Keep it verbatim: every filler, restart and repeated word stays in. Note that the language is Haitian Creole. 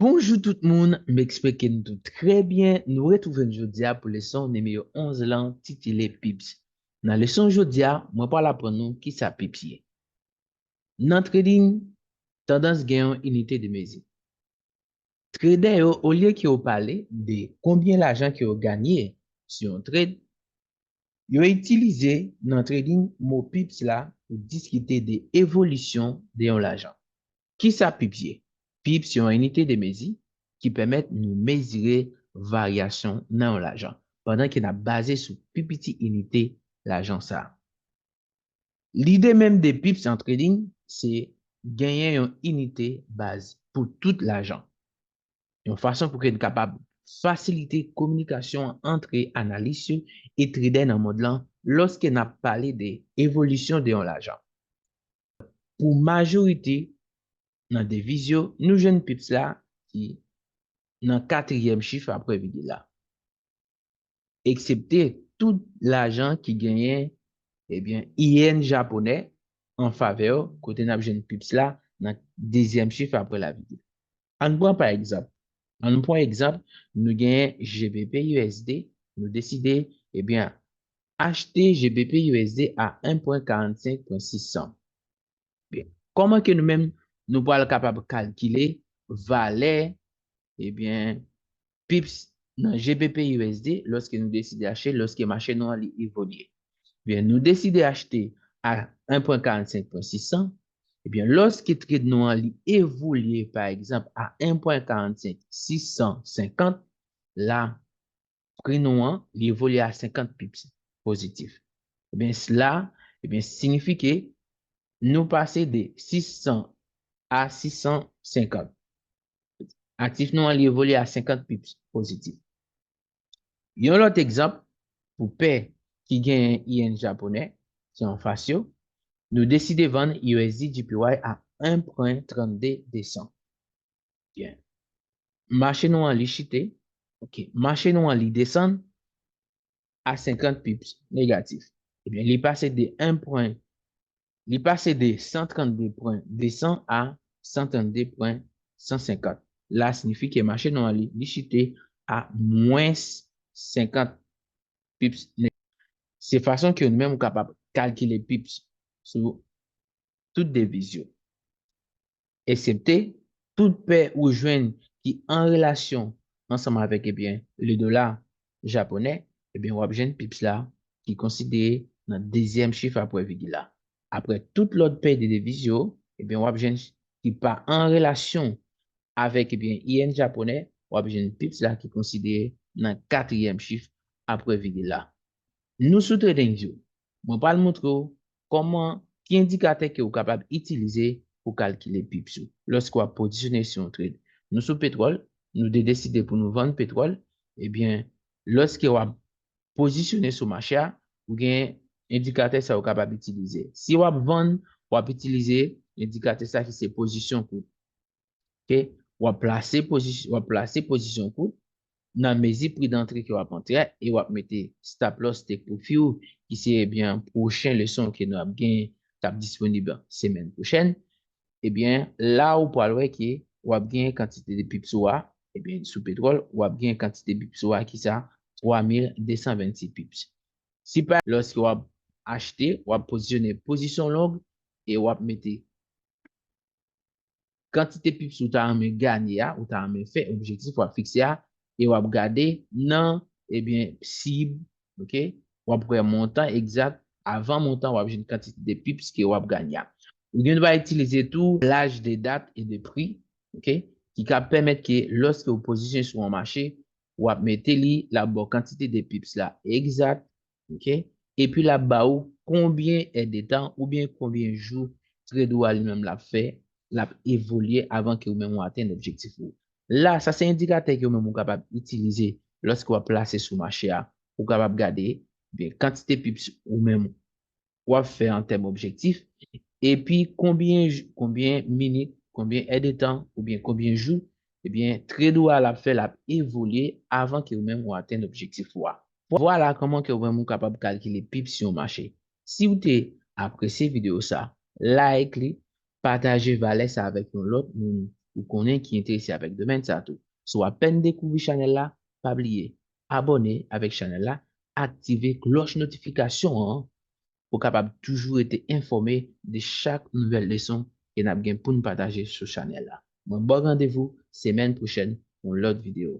Bonjou tout moun, m espere ke nou tout trè byen. Nou retwouve n jodi a pou leson nimewo onz lan, titile Pips. Nan leson jodi a, mwen pral aprann nou kisa Pips ye. Nan trading, tandans gen yon inite de mezi. Tradè yo, olye ke yo pale de konbyen lajan ke yo ganye sou yon trade, yo itilize nan trading mo Pips la pou diskite de evolisyon de yon lajan. Kisa Pips ye? Pips se yon inite de mezi ki pèmèt nou mezire varyasyon nan yon lajan, pandan ke n ap baze sou pi piti inite lajan sa a. Lide menm de Pips an trading, se genyen yon inite baz pou tout lajan. Yon fason pou ke n kapab fasilite kominikasyon ant analis yo e tradè nan mond lan lòske n ap pale de evolisyon de yon lajan. Pou majorite nan deviz yo, nou jwenn Pips la ki nan katriyèm chif apre vigil la. Eksepte tout lajan ki genyen, ebyen, yen japonè an favè yo, kote n ap jwenn Pips la nan dezyèm chif apre la vigil. Ann pran pa egzanp. Ann pran egzanp, nou genyen G B P U S D, nou deside, ebyen, achte G B P U S D a en pwen karannsenk pwen sis san. Byen, kòman ke nou menm, nou pral kapab kalkile valè, ebyen, Pips nan G B P U S D lòske nou deside achte, lòske mache nou an li evolye? Byen, nou deside achte a en pwen karannsenk pwen sis san, ebyen, lòske trade nou an li evolye, pa egzanp, a en pwen karannsenk sis san senkant, la, pri nou an, li evolye a senkant Pips pozitif. Ebyen, sela, ebyen, siyifi ke nou pase de sis san a sis san senkant. Aktif nou an, li evolye a senkant Pips pozitif. Yon lòt egzanp, pou pè ki genyen yen japonè, ki anfas yo, nou deside vann U S D J P Y a en pwen trannde de san. Byen. Mache nou an li chite. Ok. Mache nou an li desann a senkant Pips negatif. Ebyen, li pase de en pwen, li pase de san trannde pwen de san a san trannde pwen san senkant. La siyifi ke mache nou an li, li chite a mwens senkant Pips ne-, se fason ke nou menm ou kapab kalkile Pips sou tout deviz yo. Eksepte tout pè ou jwenn ki an relasyon ansanm avèk, ebyen, le dola japonè, ebyen, w ap jwenn Pips la ki konsidere nan dezyèm chif apre vigil la. Apre tout lòt pè de deviz yo, ebyen, w ap jwenn ki pa an relasyon avèk, ebyen, yen japonè, w ap jwenn Pips la ki konsidere nan katriyèm chif apre vigil la. Nou sou TradingView. Mwen pral montre w kòman, ki endikatè ke w kapab itilize pou kalkile Pips ou lòske w ap pozisyone sou yon trade. Nou sou petwòl, nou te deside pou nou vann petwòl, ebyen, lòske w ap pozisyone sou mache a, ou gen endikatè sa ou kapab itilize. Si w ap vann, w ap itilize endikatè sa ki se pozisyon kout. Ok? W ap plase pozisyon, w ap plase pozisyon kout nan mezi pri dantre ke w ap antre a e w ap mete stop loss, take profit ou, ki se, ebyen, pwochen leson ke nou ap gen, k ap disponib semèn pwochèn. Ebyen, la ou pral wè ke w ap gen kantite de Pips ou a, ebyen, sou petwòl, w ap gen kantite Pips ou a ki sa, twa mil de san vennsis Pips. Si pa, lòske w ap achte, w ap pozisyone pozisyon long e w ap mete kantite Pips ou ta renmen ganye a, ou ta renmen fè, objektif w ap fikse a, e w ap gade nan, ebyen, sib, ok? W ap wè montan egzak, avan montan w ap jwenn kantite de Pips ke w ap ganye a. Ou gen dwa itilize tou laj de dat e de pri, ok? Ki ka pèmèt ke lòske w pozisyone sou yon mache, w ap mete li, l ap ba w kantite de Pips la egzak, ok? Epi l ap ba ou konbyen èdtan oubyen konbyen jou trade ou a li menm l ap fè, l ap evolye avan ke ou menm ou atenn objektif ou. La, sa se endikatè ke ou menm ou kapab itilize lòske w ap plase sou mache a. Ou kapab gade, byen, kantite Pips ou menm w ap fè an tèm objektif, epi konbyen j-, konbyen minit, konbyen èdtan oubyen konbyen jou, ebyen, trade ou a l ap fè, l ap evolye avan ke ou menm ou atenn objektif ou a. Vwala kòman ke ou menm ou kapab kalkile Pips sou yon mache. Si w te apresye videyo sa, like li, pataje valè sa avèk yon lòt moun ou konnen ki enterese avèk domèn sa tou. Si w apèn dekouvri chanèl la, pa bliye abòne avèk chanèl la, aktive klòch notifikasyon an pou w kapab toujou rete enfòme de chak nouvèl leson ke n ap gen pou n pataje sou chanèl la. Mwen ba w randevou semèn pwochèn pou yon lòt videyo.